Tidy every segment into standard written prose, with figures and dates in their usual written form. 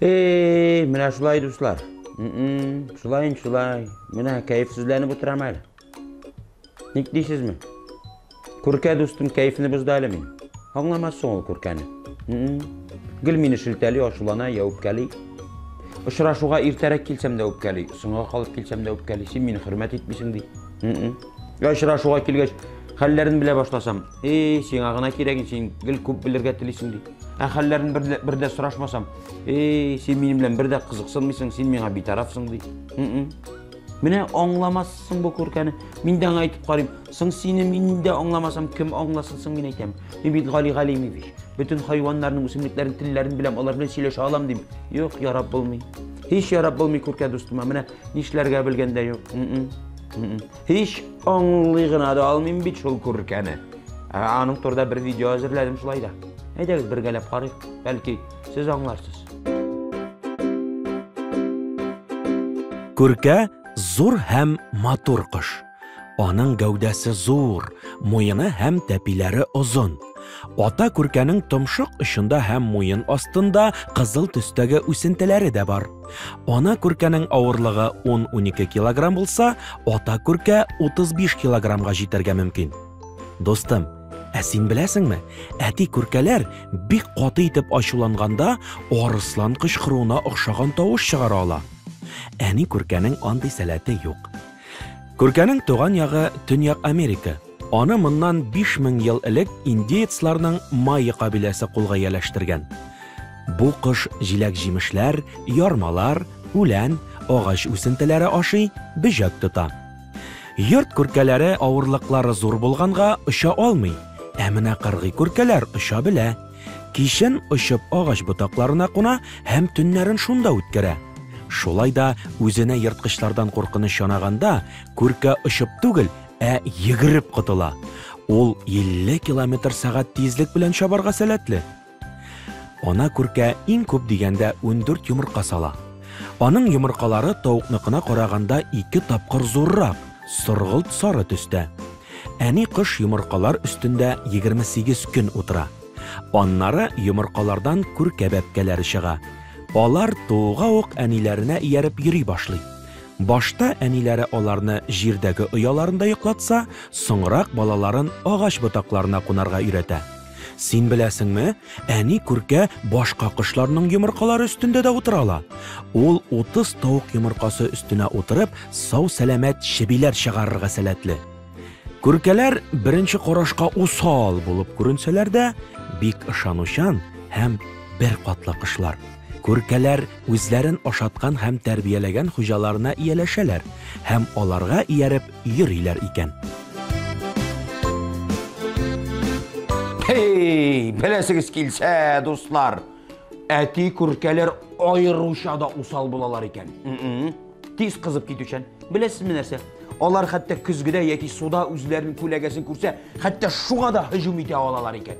Эй, менә шулай, дуслар. Шулай, шулай. Менә кәефсезләнеп утырам әле. Ник дисезме? Күркә дустым кәефне бозды әле мин. Аңламассың ул күркәне. Гел мине шелтәли, ачулана, я үпкәли. Очрашуга иртәрәк килсәм дә үпкәли, соңга калып килсәм дә үпкәли. Син мине хөрмәт итмисең ди. Я очрашуга килгәч, хәлләрен белә башласам, эй, сиңа гына кирәк, син гел күп белергә телисең ди. Ә хәлләрен бер дә, бер дә сорашмасам, эй, син минем белән бер дә кызыксынмыйсың, син миңа битарафсың ди. Менә аңламассың бу күркәне. Мин дә аңа әйтеп карыйм. Соң сине мин дә аңламасам, кем аңласын соң мин әйтәм. Мин бит Гали Галимович. Бөтен хайваннарның, үсемлекләрнең телләрен беләм, алар белән сөйләшә алам дим. Юк, ярап булмый. Һич ярап булмый күркә дустыма. Менә нишләргә белгән дә юк. Һич аңлый гына да алмыйм бит шул күркәне. Ә аның турында бер видео әзерләдем шулай да. Әйдәгез бергәләп карыйк. Бәлки сез аңларсыз. Күркә зур һәм матур кош. Аның гәүдәсе зур, муены һәм тәпиләре озын. Ата күркәнең томшык очында һәм муен астында кызыл төстәге үсентеләре дә бар. Ана күркәнең авырлыгы 10-12 килограмм булса, ата күркә 35 килограммга җитәргә мөмкин. Дустым, ә син беләсеңме, әти күркәләр бик каты итеп ачуланганда арыслан кычкыруына охшаган тавыш чыгара ала. Әни күркәнең андый сәләте юк. Күркәнең туган ягы Төньяк Америка. Аны моннан 5000 ел элек индеецларның майя кабиләсе кулга ияләштергән. Бу кош җиләк-җимешләр, ярмалар, үлән, агач үсентеләре ашый, бөҗәк тота. Йорт күркәләре авырлыклары зур булганга оча алмый. Ә менә кыргый күркәләр оча белә. Кичен очып агач ботакларына куна һәм төннәрен шунда үткәрә. Шулай да үзенә ерткычлардан куркыныч янаганда, күркә очып түгел, ә йөгереп котыла. Ул 50 километр сәгать тизлек белән чабарга сәләтле. Ана күркә иң күп дигәндә 14 йомырка сала. Аның йомыркалары тавыкныкына караганда ике тапкыр зуррак, соргылт сары төстә. Әни кош йомыркалар өстендә 28 көн утыра. Аннары йомыркалардан күркә бәбкәләре чыга. Алар тууга ук әниләренә ияреп йөри башлый. Башта әниләре аларны җирдәге ояларында йоклатса, соңрак балаларын агач ботакларына кунарга өйрәтә. Син беләсеңме, әни күркә башка кошларның йомыркалары өстендә дә утыра ала. Ул 30 тавык йомыркасы өстенә утырып, сау-сәламәт чебиләр чыгарырга сәләтле. Күркәләр беренче карашка усал булып күренсәләр дә, бик ышанучан һәм беркатлы кошлар. Күркәләр үзләрен ашаткан һәм тәрбияләгән хуҗаларына ияләшәләр һәм аларга ияреп йөриләр икән. Хей, беләсегез килсә, дуслар, әти күркәләр аеруча да усал булалар икән. Тиз кызып китүчән. Беләсезме нәрсә? Алар хәтта көзгедә яки суда үзләренең күләгәсен күрсә, хәтта шуңа да һөҗүм итә алалар икән.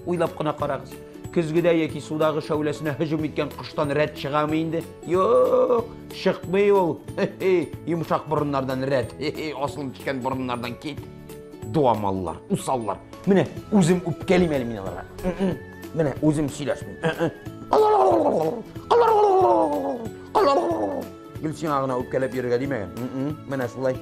Уйлап кына карагыз. Көзгедә яки судагы шәүләсенә һөҗүм иткән коштан рәт чыгамы инде? Юк, чыкмый ул. Йомшак борыннардан рәт. Асылып төшкән борыннардан кит. Дуамаллар, усаллар. Менә үзем үпкәлим әле мин аларга. Менә үзем сөйләшмим. Гел сиңа гына үпкәләп йөрергә димәгән. Менә шулай.